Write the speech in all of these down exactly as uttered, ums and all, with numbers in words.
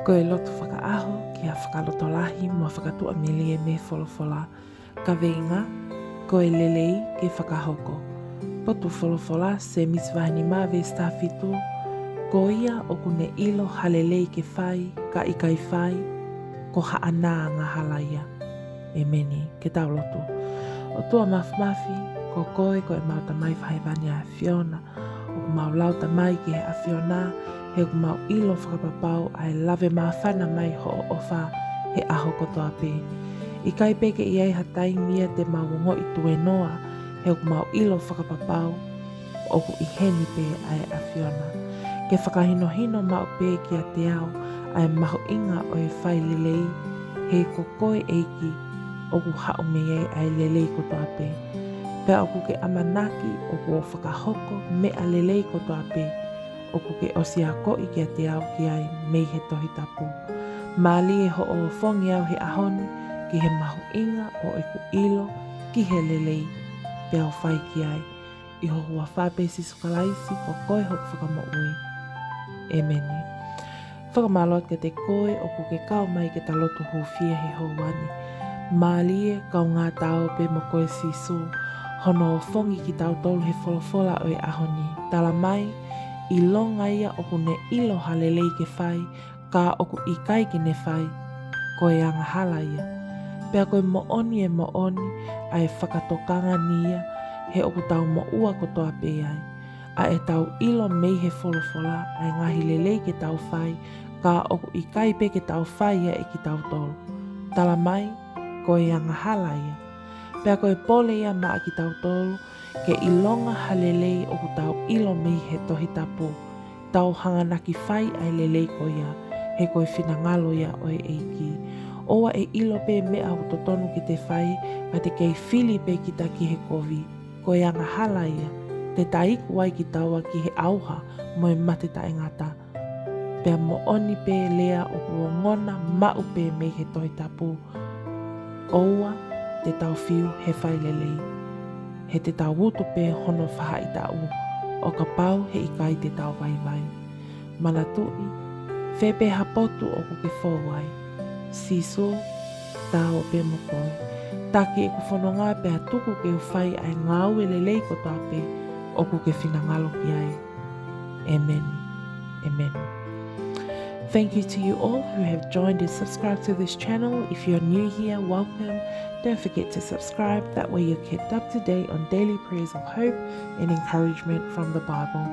Ko e lotu fakaʻaho ki ha fakalotolahi mo ha fakatuʻamelie mei he folofola. Kaveinga: Ko e lelei ke fakahoko. Potu folofola, Sēmisi vahe nima veesi taha fitu: Ko ia ʻoku ne ʻilo ha lelei ke fai, ka ʻikai fai, ko haʻana angahala ia. ʻEmeni. Ke tau lotu. ʻOtua Māfimafi, ko koe ko ʻemau Tamai Fakahēvani ʻa e ʻAfiona. ʻOku mau lau Tamai ki he ʻAfiona, he ʻoku mau ʻilo fakapapau ʻa e lave māfana mai hoʻo ʻofa he ʻaho kotoa pē. ʻIkai pē ke ʻi ai ha taimi ia te mau ongoʻi tuēnoa, he ʻoku mau ʻilo fakapapau ʻoku ʻi heni pē ʻa e ʻAfiona. Ke fakahinohino maʻu pē kiate au ʻa e mahuʻinga ʻo e fai lelei, he ko koe ʻEiki ʻoku haʻu mei ai ʻa e lelei kotoa pē. Pea ʻoku ke ʻamanaki ʻoku ou fakahoko meʻa lelei kotoa pē ʻoku ke ʻosi akoʻi kiate au ki ai mei he Tohi Tapu. Mālie hoʻo ofongi au he ʻaho ni ki he mahuʻinga ʻo ʻeku ʻilo ki he lelei, pea u fai ki ai. ʻI ho huafa pē, Sīsū Kalaisi, ko koe hoku Fakamoʻui. ʻEmeni. Fakamālō atu kiate koe ʻoku ke kau mai ke ta lotu hūfia he houa ni. Mālie, kaungā Ta ō pē mo koe Sīsū, hono ofongi kitautolu he folofola ʻo e ʻaho ni. Tala mai, ʻilonga ia ʻoku ne ʻilo ha lelei ke fai, ka ʻoku ʻikai ke ne fai, ko e angahala ia. Pea ko e moʻoni e moʻoni ʻa e fakatokanga ni ia, he ʻoku tau moʻua kotoa pē ai. ʻA ʻetau ʻilo mei he folofola ʻa e ngaahi lelei ke tau fai, ka ʻoku ʻikai pē ke tau fai ia ʻe kitautolu. Tala mai, ko e angahala ia. Pea ko e pole ia maʻa kitautolu, ke ʻilonga ha lelei ʻoku tau ʻilo mei he Tohi Tapu, tau hanganaki fai ʻa e lelei ko ia, he ko e finangalo ia ʻo e ʻEiki. ʻOua ʻe ʻilo pē meʻa ʻoku totonu ke te fai, ka te kei fili pē kita ki he kovi. Ko e angahala ia, te ta iku ai kitaua ki he ʻauha mo e mate taʻengata. Pea moʻoni pē lea ʻoku ongona maʻu pē mei he Tohi Tapu. ʻOua te tau fiu he fai lelei, he te tau utu pē hono faʻahitaʻu, ʻo kapau he ʻikai te tau vaivai. Manatuʻi, fē pē ha potu ʻoku ke fou ai, Sīsū, Ta ō pē mo koe. Taki ʻeku fononga pea tuku ke u fai ʻa e ngāue lelei kotoa pē ʻoku ke finangalo ki ai. ʻEmeni. ʻEmeni. Thank you to you all who have joined and subscribed to this channel. If you're new here, welcome. Don't forget to subscribe. That way you're kept up to date on daily prayers of hope and encouragement from the Bible.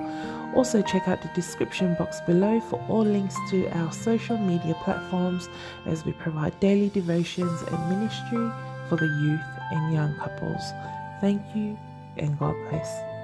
Also, check out the description box below for all links to our social media platforms as we provide daily devotions and ministry for the youth and young couples. Thank you and God bless.